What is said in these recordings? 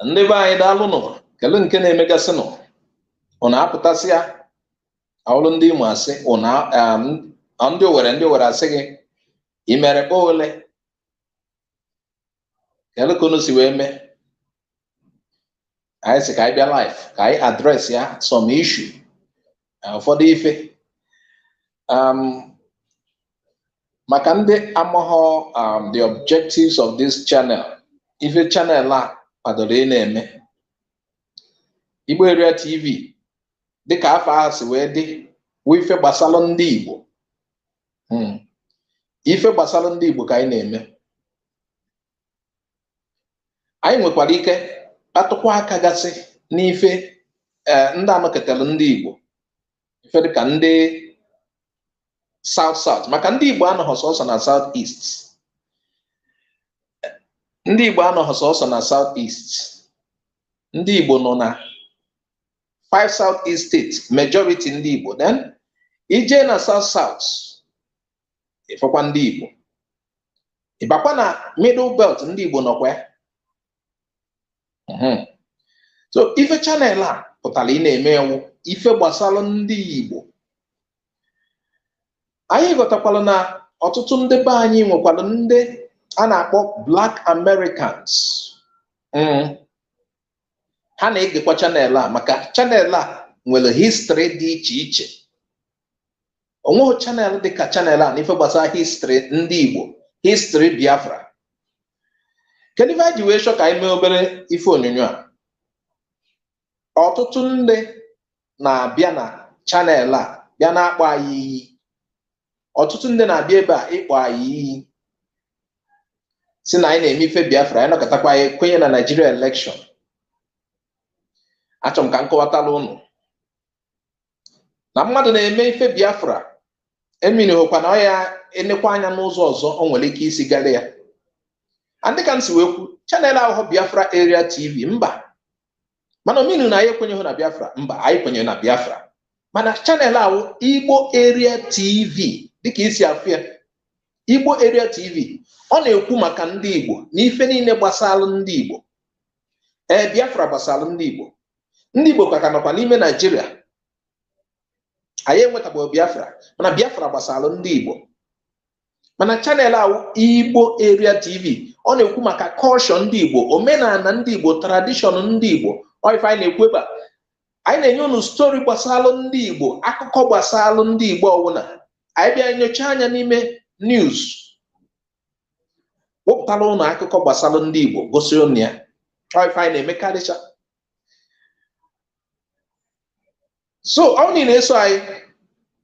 Ndị be anyị, daalụnụ. Kedu nke na-emegasịnụ? Ụnụ apụtasịa ọrụ ndị Imo asị ụnụ, ndị Owere, ndị Owere asị gị i mere kpọọ ole? Kedu ka unu si wee mee? Anyị sị ka anyị bịa live ka anyị address ya some issue, ụfọdụ ife maka ndị amaghọ the objectives of this channel. Ife channel a kwadoro ị na-eme, Igbo Area TV, dịka afọ ahụ si wee dị, wụ ife gbasara ndị Igbo. Ife gbasara ndị Igbo ka anyị na-eme. Anyị nwekwara ike kpatụkwa aka gasị n'ife ndị anọketere ndị Igbo, ife dịka ndị South South, maka ndị Igbo anọghọ sọsọ na South East. Ndị Igbo anọghọ sọsọ na South East. Ndị Igbo nọ na five South East states, majority ndị Igbo. Then ije na South South, ịfọkwa ndị Igbo. Ịbakwa na Middle Belt, ndị Igbo nọkwa ya. So ife channel a pụtara ị na-eme ewu ife gbasara ndị Igbo. Anyị ghọtakwara na ọtụtụ ndị be anyị nwekwara ndị a na-akpọ Black Americans. Ha na-egekwa channel a, maka channel a nwere history dị iche iche. Onweghị channel dị ka channel a n'ife gbasara history ndị Igbo, history Biafra. Kedu ife anyị ji wee chọọ ka anyị mee obere ife onyonyo a? Ọtụtụ ndị na-abịa na channel a bịa na-akpọ anyị iyi. Ọtụtụ ndị na-abịa ebe a ịkpọ anyị iyi, si na anyị na-eme ife Biafra, anyị nọkọtakwa anyị kwenye na Nigeria election. Achọrọ m ka m kọwatala ụnụ na mmadụ na-eme ife Biafra eminihụkwa na ọ ya enekwa anya n'ụzọ ọzọ o nwere ike isi gara ya. Andị ka m si wee kwu, channel ahụ Biafra Area TV, mba, mana ominu na anyị ekwenyeghị na Biafra, mba, anyị kwenyere na Biafra, mana channel ahụ Igbo Area TV, dịka isi afụ ya, Igbo Area TV, ọ na-ekwu maka ndị Igbo na ife niile gbasara ndị Igbo. Ee, Biafra gbasara ndị Igbo. Ndị Igbo ka nọkwa n'ime Naijiria. Anyị enwetabeghị Biafra, mana Biafra gbasara ndị Igbo. Mana channel ahụ Igbo Area TV, ọ na-ekwu maka culture ndị Igbo, omenala ndị Igbo, tradition ndị Igbo. Ọ ife anyị na-ekwu ebe a, anyị na-enye unu story gbasara ndị Igbo, akụkọ gbasara ndị Igbo. Ọwụna anyị bịa nyocha anya n'ime news, wepụtara ụnụ akụkọ gbasara ndị Igbo, gosi ụnụ ya. Ọ ife anyị na-emekarịcha. So ọ niile na-eso anyị,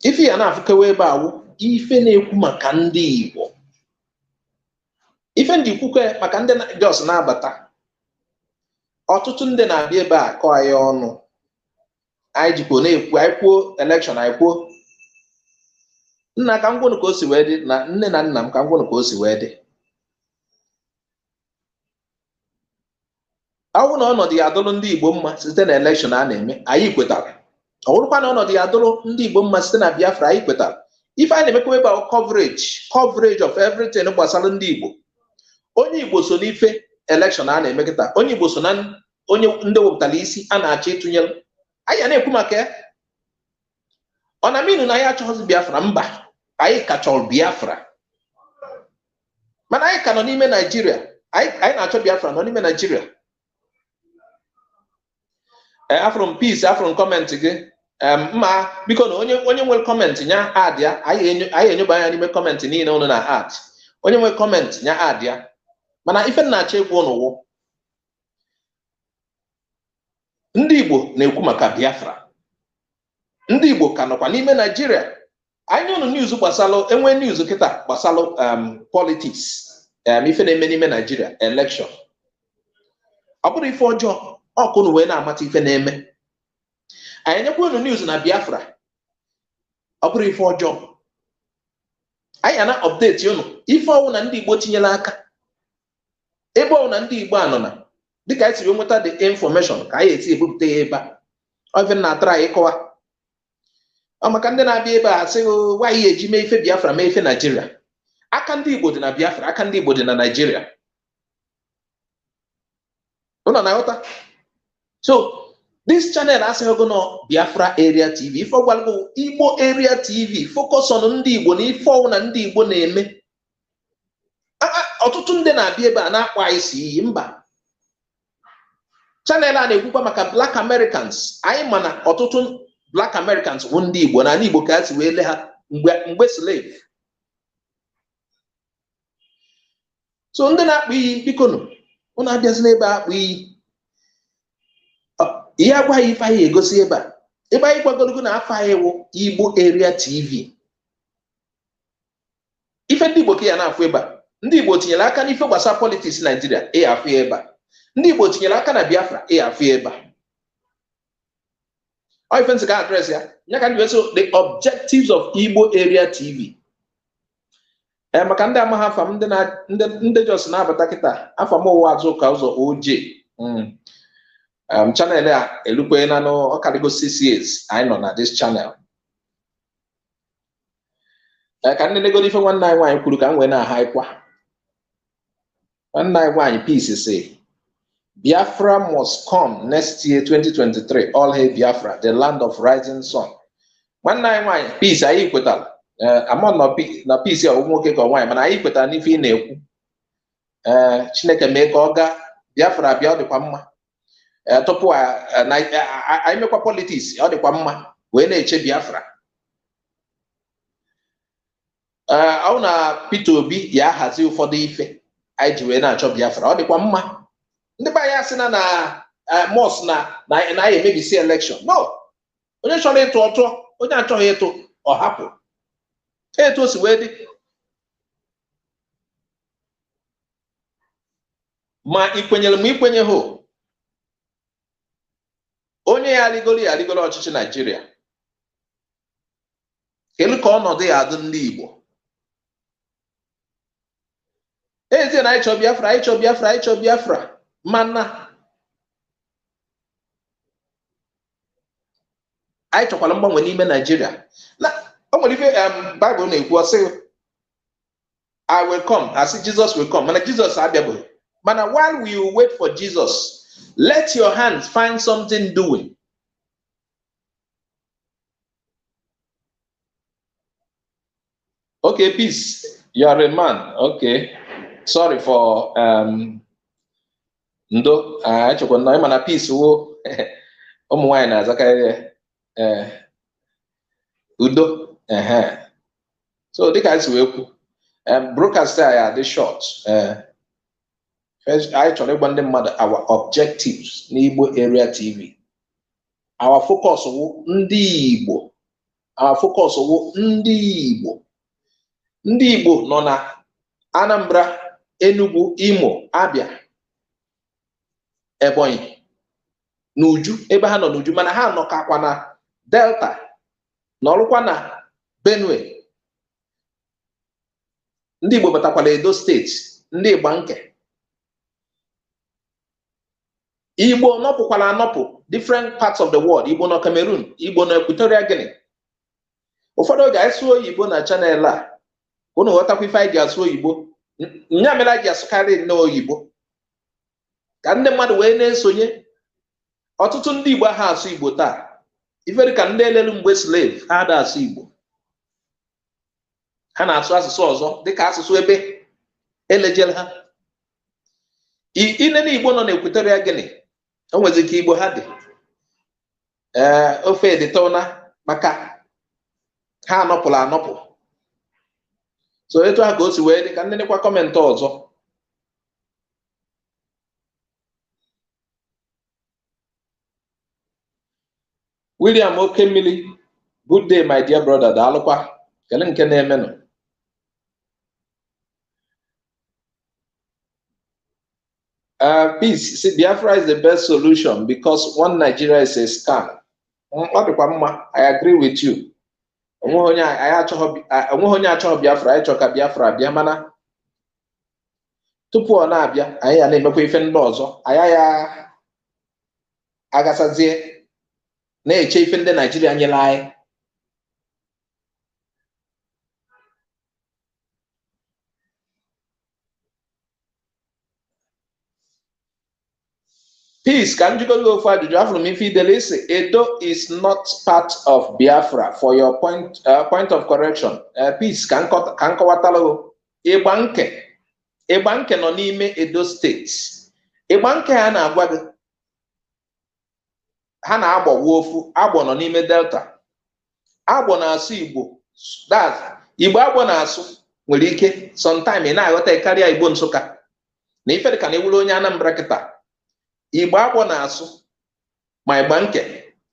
ife ya na-afụkewa ebe awụ ife na-ekwu maka ndị Igbo. Ife ndị kwukwe maka ndị jos na-abata, ọtụtụ ndị na-abịa ebe a akọ anyị ọnụ. Anyị jikwa na-ekwu, anyị kwuo election, anyị kwuo nna ka m gwụnụ ka o si wee dị na nne na nna m ka m gwụnụ ka o si wee dị. Ọ bụrụ na ọnọdụ ya adụrụ ndị Igbo mma site na election a na-eme, anyị kwetara. Ọ bụrụkwa na ọnọdụ ya adụrụ ndị Igbo mma site na Biafra, anyị kwetara. Ife anyị na-emekwa ebe ahụ, coverage of everything gbasara ndị Igbo. Onye Igbo so n'ife election a na-eme kịta, onye Igbo so na onye ndị wepụtara isi a na-achọ ịtụnyere. Anyị na-ekwu maka ya. Ọ na minu na anyị achọghịzi Biafra? Mba, anyị ka chọrọ Biafra, mana anyị ka nọ n'ime Naijiria. Anyị na-achọ Biafra nọ n'ime Naijiria. Afụrụ m peace, afụrụ m comment gị. Mma, biko, na onye nwere comment nya add ya. Anyị enyoba anya n'ime comment niile ụnụ na add. Onye nwere comment nya add ya. Mana ife na-achọ ịgwa ụnụ wụ, ndị Igbo na-ekwu maka Biafra, ndị Igbo ka nọkwa n'ime Naijiria. Anyị ụnụ news gbasalụ, enwe news kịta gbasalụ politics, ife na-eme n'ime Naijiria, election. Ọ bụrụ ife ọjọọ ọkụ unu wee na-amata ife na-eme. Anyị enyekwa unu news na Biafra. Ọ bụrụ ife ọjọọ, anyị na update unu ife ọwụ na ndị Igbo tinyere aka ebe ọwụ na ndị Igbo anọ na dịka anyị siri nweta the information ka anyị esi ebupụta ya ebe a. Ọ ife na-atara anyị ịkọwa. Ọ maka ndị na-abịa ebe a sị nwaanyị eji mee ife Biafra, mee ife Naijiria. Aka ndị Igbo dị na Biafra, aka ndị Igbo dị na Naijiria. Ụnọ na-aghọta? So this channel asịghị nọ Biafra Area TV. Ife ọgwalụgo Igbo Area TV, focus on ndị Igbo na ife ọwụ na ndị Igbo na-eme. Ọtụtụ ndị na-abịa ebe a na-akpọ anyị si iyi mba. Channel a na-ekwukwa maka Black Americans. Anyị ma na ọtụtụ Black Americans bụ ndị Igbo na ala Igbo ka a si wee lee ha mgbe slave. So ndị na-akpọ iyi, biko nụ, ụnụ abịazila ebe a akpọ iyi. Ihe agwaghị ife anyị egosi ebe a. Ebe anyị gwagologo na afọ anyị wụ Igbo Area TV. Ife ndị Igbo ka ya na-afụ ebe a. Ndị Igbo tinyere aka n'ife gbasara politics Naijiria, ị afụ ya ebe a. Ndị Igbo tinyere aka na Biafra, ị afụ ya ebe a. Ọ ife nsị ka address ya. Ya ka ndị wee so the objectives of Igbo Area TV. Ee, maka ndị amaghị afa m, ndị jos na-abata kịta, afa m ụwa Azụka Ụzọ OJ. Channel a elukwe na ọkarịgo 6 years anyị nọ na this channel. Ee, ka ndị negoro ife nwanne anyị nwaanyị kwuru ka m wee na-aha ịkwa. Nwanne anyị nwaanyị Peace say, Biafra must come next year 2023. All hail Biafra, the land of rising sun. Nwanne anyị nwaanyị Peace, anyị kwetara. Ama na Peace ọ nwoke ka ọ nwaanyị, mana anyị kwetara n'ife ị na-ekwu. Ee, Chineke mee ka ọ gaa Biafra bịa, ọ dịkwa mma. Tupu anyị mekwa politics, ọ dịkwa mma wee na-eche Biafra. Ọ na Peter Obi ya ahazi ụfọdụ ife anyị ji wee na-achọ Biafra, ọ dịkwa mma. Ndị be anyị asị na mos na na anyị emebisi election. No, onye chọrọ ịtụ ọtụọ, onye achọghị ịtụ ọ hapụ. Etu o si wee dị. Ma ị kwenyere ma ị kwenyeghị, onye ya arịgoro ya arịgoro ọchịchị Naijiria, kedu ka ọnọdụ ya adị ndị Igbo? Ezie na anyị chọọ Biafra, anyị chọọ Biafra, anyị chọọ Biafra, mana anyị chọkwara mgbanwe n'ime Naijiria. Na o nwere ife Bible na-ekwu, ọ sị I will come, asị Jesus will come, mana Jesus abịabeghị. Mana while we wait for Jesus, let your hands find something doing. Okay, Peace, you are a man. Okay, sorry for ndo achọkwa na ịma na Peace wo ụmụ nwaanyị na-azakarị udo. So dịka anyị si wee kwu, broadcast anyị adị short. Anyị chọrọ ịgwa ndị mmadụ our objectives n'Igbo Area TV. Our focus wụ ndị Igbo. Our focus wụ ndị Igbo. Ndị Igbo nọ na Anambra, Enugu, Imo, Abia, Ebonyi, n'Uju, ebe ha nọ n'Uju, mana ha nọkakwa na Delta, nọrụkwa na Benue. Ndị Igbo batakwala Edo steeti, ndị Igbanke. Igbo nọpụkwala anọpụ different parts of the world. Igbo nọ Cameroon, Igbo nọ Equatorial Guinea. Ụfọdụ oge anyị sụọ oyibo na channel a, unu ghọtakwa ife anyị ji asụ oyibo. Nya mere anyị ji asụkarị nnọọ oyibo ka ndị mmadụ wee na-esonye. Ọtụtụ ndị Igbo ha asụ Igbo taa. Ife dị ka ndị elelu mgbe slave ha ada asụ Igbo, ha na-asụ asụsụ ọzọ dịka asụsụ ebe elejere ha. Inene Igbo nọ na Equatorial Guinea, o nwezi ike Igbo ha dị ee ofe editona maka ha anọpụrụ anọpụ. So etu ha ka o si wee dị ka ndị nekwa comment ọzọ. William Okemmili, good day my dear brother, daalụkwa. Kedu nke na-emenụ? Peace, see, Biafra is the best solution because one Nigeria is a scam. Ọ dịkwa mma, I agree with you. Onweghị onye achọghị Biafra, anyị chọrọ ka Biafra bịa, mana tupu ọ na-abịa anyị ya na-emekwa ife ndị ọzọ. Anyị ya agasazie na-eche ife ndị Naijiria nyere anyị. Peace, ka m jụgodu gị ofu ajụjụ. Afụrụ m ife idele isi Edo is not part of Biafra for your point of correction. Peace, ka m kọwatalụ Igbanke. Igbanke nọ n'ime Edo steeti. Igbanke ha na-agwa gị ha na-agbọwa ofu agbọ nọ n'ime Delta. Agbọ na-asụ Igbo, that's Igbo agbọ na-asụ nwere ike sometime ị na-aghọta karịa Igbo Nsụka na ife dịka na ewuru onye Anambra kịta. Igbo agbọ na-asụ ma Igbanke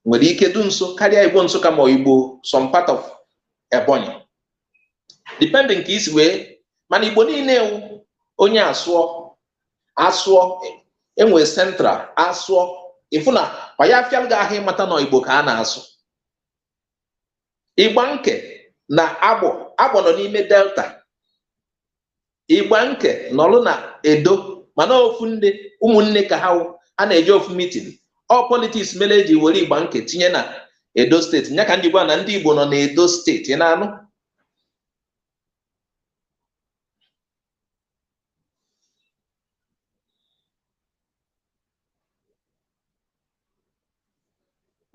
nwere ike du nso karịa Igbo Nsụka ma Igbo some part of Ebonyi, depending ka isi wee. Mana Igbo niile ewu onye asụọ asụọ enwe central asụọ ịfụ na ọ ya afịalụ gị ahụ ịmata na Igbo ka a na-asụ. Igbanke na agbọ agbọ nọ n'ime Delta. Igbanke nọlụ na Edo, mana ofu ndị ụmụnne ka ha a na-eje ofu meeting. Ọ politics mere eji were Igbanke tinye na Edo steeti. Nya ka ndị Igbo na ndị Igbo nọ na Edo steeti ị na-anụ.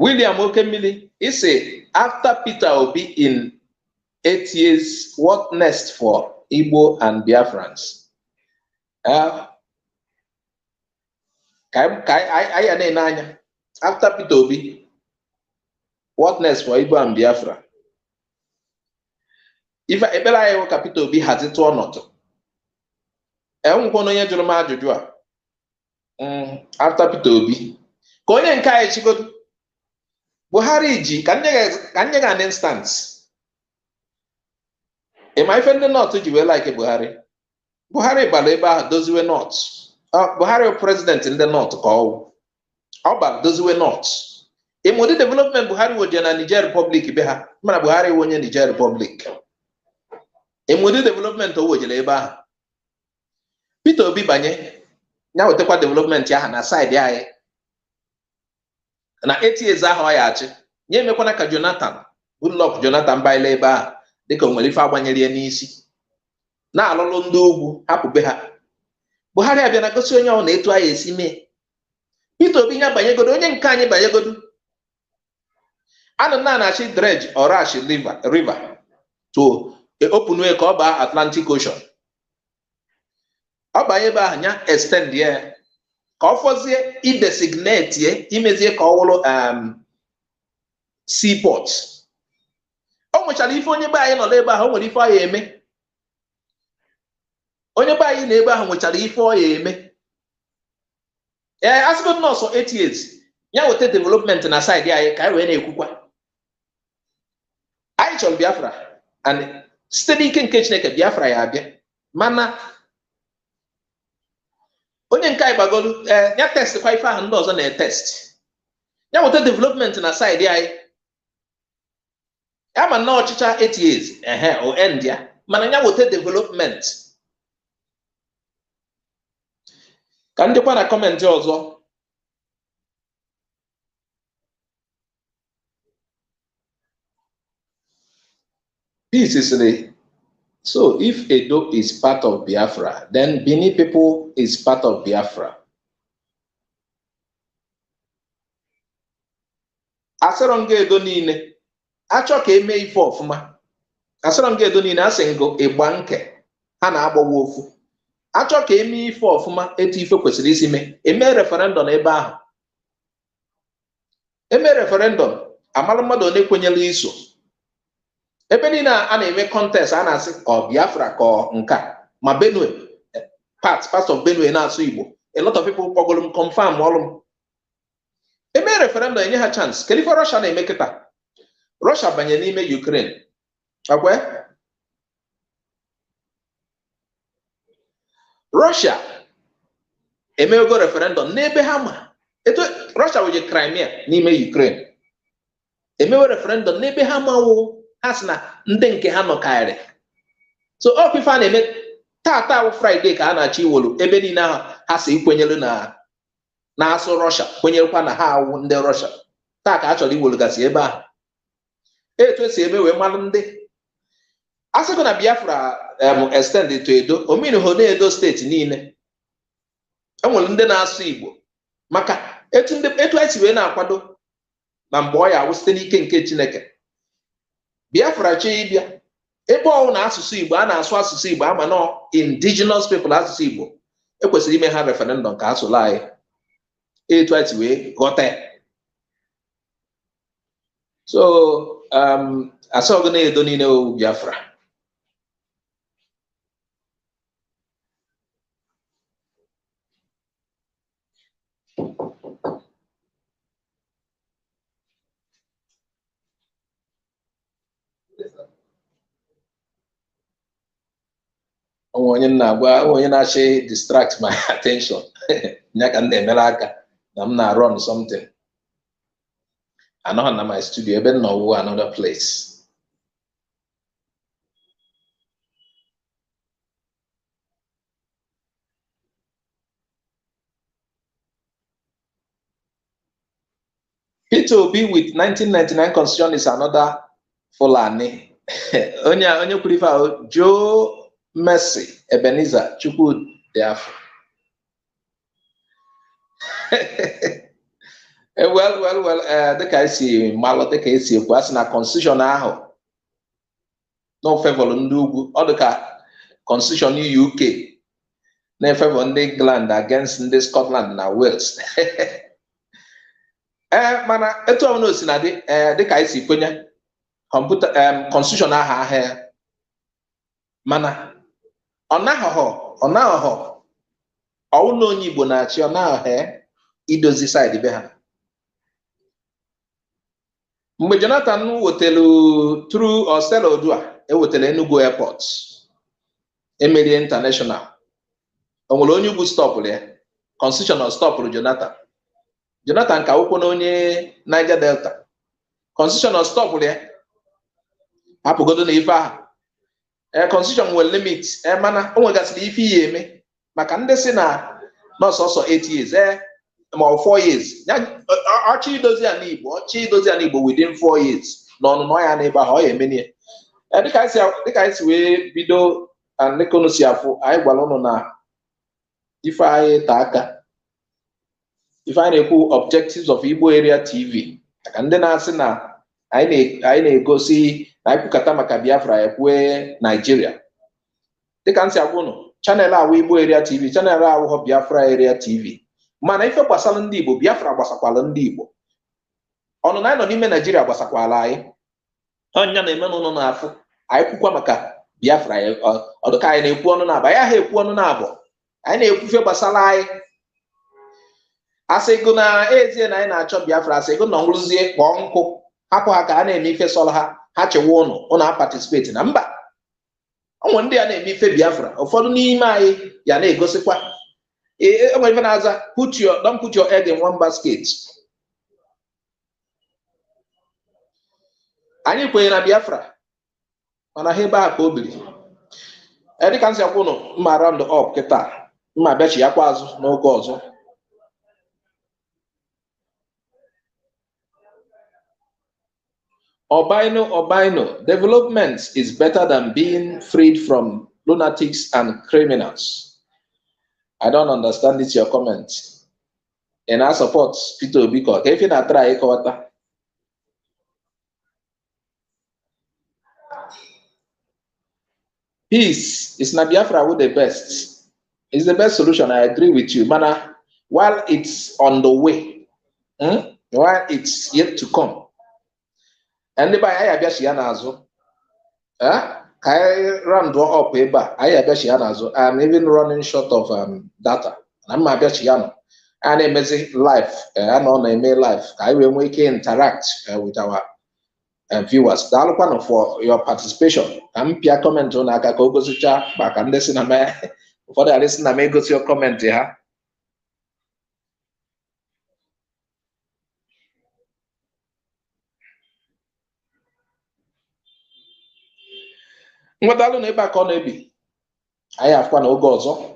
William Okemili isi after Peter Obi in 8 years, what next for Igbo and Biafrans? Ka anyị na-ene anya after Peter Obi, what next for Igbo and Biafra? Ife ekpere anyị bụ ka Peter Obi hazitụ ọnọdụ. Enwekwana onye jụrụ m ajụjụ a after Peter Obi ka onye nke anyị chigodo Buhari ji ka nye gị an instance. Ị ma ife ndị North ji wee like Buhari? Buhari bara ebe ahụ doziwe North. Buhari bụ president ndị North ka ọ wụ. Ọ bara doziwe North. Ịma ụdị development Buhari weje na Niger Republic be ha, mana Buhari wụ onye Niger Republic. Ịma ụdị development o wejere ebe ahụ. Peter Obi banye ya wetakwa development ahụ na side anyị na 8 years ahụ ọ ya achị. Nye emekwana ka Jonathan, Goodluck Jonathan baile ebe ahụ dịka o nwere ife agbanyere ya n'isi na-alụlụ ndị ugwu hapụ be ha. Buhari abịa na gosi onye ọ na-etu anyị esi mee. Peter Obi ya banyegodo, onye nke anyị banyegodo. Anụ na na-achị dredge Orashi River to open way ka ọ baa Atlantic Ocean. Ọ banye ebe ahụ ya extend ya ka ọ fọzie idesignate ye imezie ka ọ wụrụ seaport. O nwechara ife onye be anyị nọ n'ebe ahụ, o nwere ife ọ ya eme. Onye be anyị na ebe ahụ nwechara ife ọ ya eme. Ee, asịgo nọọsụ 8 years ya weta development na side anyị ka anyị wee na-ekwukwa anyị chọrọ Biafra, and site n'ike nke Chineke Biafra ya abịa. Mana onye nke anyị gbagolu ya test kwa ife ahụ ndị ọzọ na-etest, ya weta development na side anyị. Ya ma na ọchịcha 8 years ehe o end ya, mana ya weta development. Ka ndịkwa na kọmentị ọzọ. Peace sịrị, so if Edo is part of Biafra, then Benin people is part of Biafra. Asịrọ nga Edo niile achọ ka eme ife ọfụma. Asịrọ nga Edo niile, asị ngo Igbanke ha na-agbawa ofu. Achọ ka eme ife ọfụma etu ife kwesịrị isi mee, eme referendum ebe ahụ. Eme referendum, amara mmadụ one kwenyere iso. Ebe niile a na-eme contest a na-asị ọ Biafra ka ọ nka, ma Benue part of Benue na-asụ Igbo. A lot of people kpọgoro m confirm ọrụ m. Eme referendum enye ha chance. Kedu ife Russia na-eme kịta? Russia banye n'ime Ukraine. Akwe? Russia emego referendum n'ebe ha ma. Etu Russia weje Crimea n'ime Ukraine. Emewe referendum n'ebe ha ma wụ ha sị na ndị nke ha nọkarịrị. So ọkwa ife a na-eme tata wụ Friday ka a na-achọ iwolu ebe niile ahụ ha si kwenyere na na-asụ Russia, kwenyerekwa na ha awụ ndị Russia. Taa ka a chọrọ iwolugasị ebe ahụ. Etu esi eme wee malụ ndị asịgo na Biafra extend to Edo, ominho na Edo steeti niile enwere ndị na-asụ Igbo. Maka Etu anyị si wee na-akwado na mgbe ọ ya awụ site n'ike nke Chineke, Biafra chi ịbịa, ebe ọwụ na asụsụ Igbo a na-asụ asụsụ Igbo ama nọ indigenous people asụsụ Igbo, ekwesịrị ime ha referendum ka asụlụ anyị. Etu anyị si wee ghọta ya. So asọgụ na-edo niile owu Biafra. Onye na-agwa onye na-achị distract my attention ya ka m na-emere aka na m na-run something. Anọghị na my studio ebe m nọ wụ another place. Peter Obi with 1999 constitution is another Fulani. Onye kwuru ife ahụ, Joe Mercy Ebenezer Chukwudiafọ. Well, dịka esi malụ, dịka esi ekwu, a sị na constitution ahụ no favor ndị ugwu, ọ dịka constitution UK na-efavor ndị England against ndị Scotland na Wales. Mana etu ọbụla o si na dị, dịka esi kwenye kọmputa constitution ahụ ahịa, mana ọ naghọghọ ọwụ na onye Igbo na-achị, ọ naghọghọ idozi side be ha. Mgbe Jonathan wetelu through Stella Odua, ewetara Enugu Airport, emerie international, o nwere onye ugwu stọpụrụ ya? Constitution ọ stọpụrụ Jonathan? Jonathan ka wụkwa na onye Niger Delta. Constitution ọ stọpụrụ ya? Hapụgodo na ife ahụ. Constitution nwere limit, mana o nwegasịrị ife ihe eme maka ndị si na nọsọsọ 8 years ma ọ 4 years. Ọchị idozi ala Igbo, ọchị idozi ala Igbo within 4 years na ọnụnọ ya n'ebe ahụ, ọ ya emenie. Dịka anyị si wee bido dịka unu si afụ, anyị gwara unu na ife anyị ta aka, ife anyị na-ekwu objectives of Igbo Area TV, maka ndị na-asị na anyị na-egosi na anyị kwukata maka Biafra ekwue Nigeria. Dịka m si agwa unu, channel awụ Igbo Area TV, channel awụghọ Biafra Area TV. Mana ife gbasara ndị Igbo, Biafra gbasakwala ndị Igbo. Ọnụ na anyị nọ n'ime Naijiria gbasakwala anyị. Ọnya na-eme n'ụlọ na-afụ anyị kwukwa maka Biafra, ọ dịka anyị na-ekwu ọnụ na-abụ, anyị ahụ ekwu ọnụ na-abụ, anyị na-ekwu ife gbasara anyị. Asịgo na ezie na anyị na-achọ Biafra, asịgo na ọnwụrụzie kpọọ nkụ, hapụ ha ka ha na-eme ife sọrọ ha, ha chewa ụnụ, ụnụ a participate na mba. Ụmụ ndị a na-eme ife Biafra, ụfọdụ n'ime anyị ya na-egosikwa enwere ife na-aza don't put your egg in one basket. Anyị kwenyere na Biafra, mana ha ebe a ka o biri. Dịka m si agwa ụnụ, mma round up kịta, mma bịachi ya kwa azụ n'oge ọzọ. Obino, development is better than being freed from lunatics and criminals. I don't understand this, your comment. And I support Peter Obi. If you not try, peace is not Biafra with the best. It's the best solution. I agree with you. Mana, while it's on the way, while it's yet to come. And by I abịachi ya n'azụ, ka anyị round up ebe a, anyị abịachi ya n'azụ. I'm even running short of data. Na mma abịachi ya nọ. A na-emezi live, a nọ na-eme live ka anyị wee nwee ike interact with our viewers. Daalụkwanụ for your participation. Ka m pịa comment ụnụ aka ka o gosicha maka ndị si na m ụfọdụ ghara isi na m egosi comment ha. Ngwadalụ na ebe a ka ọ na-ebi. Anyị afụkwa na oge ọzọ.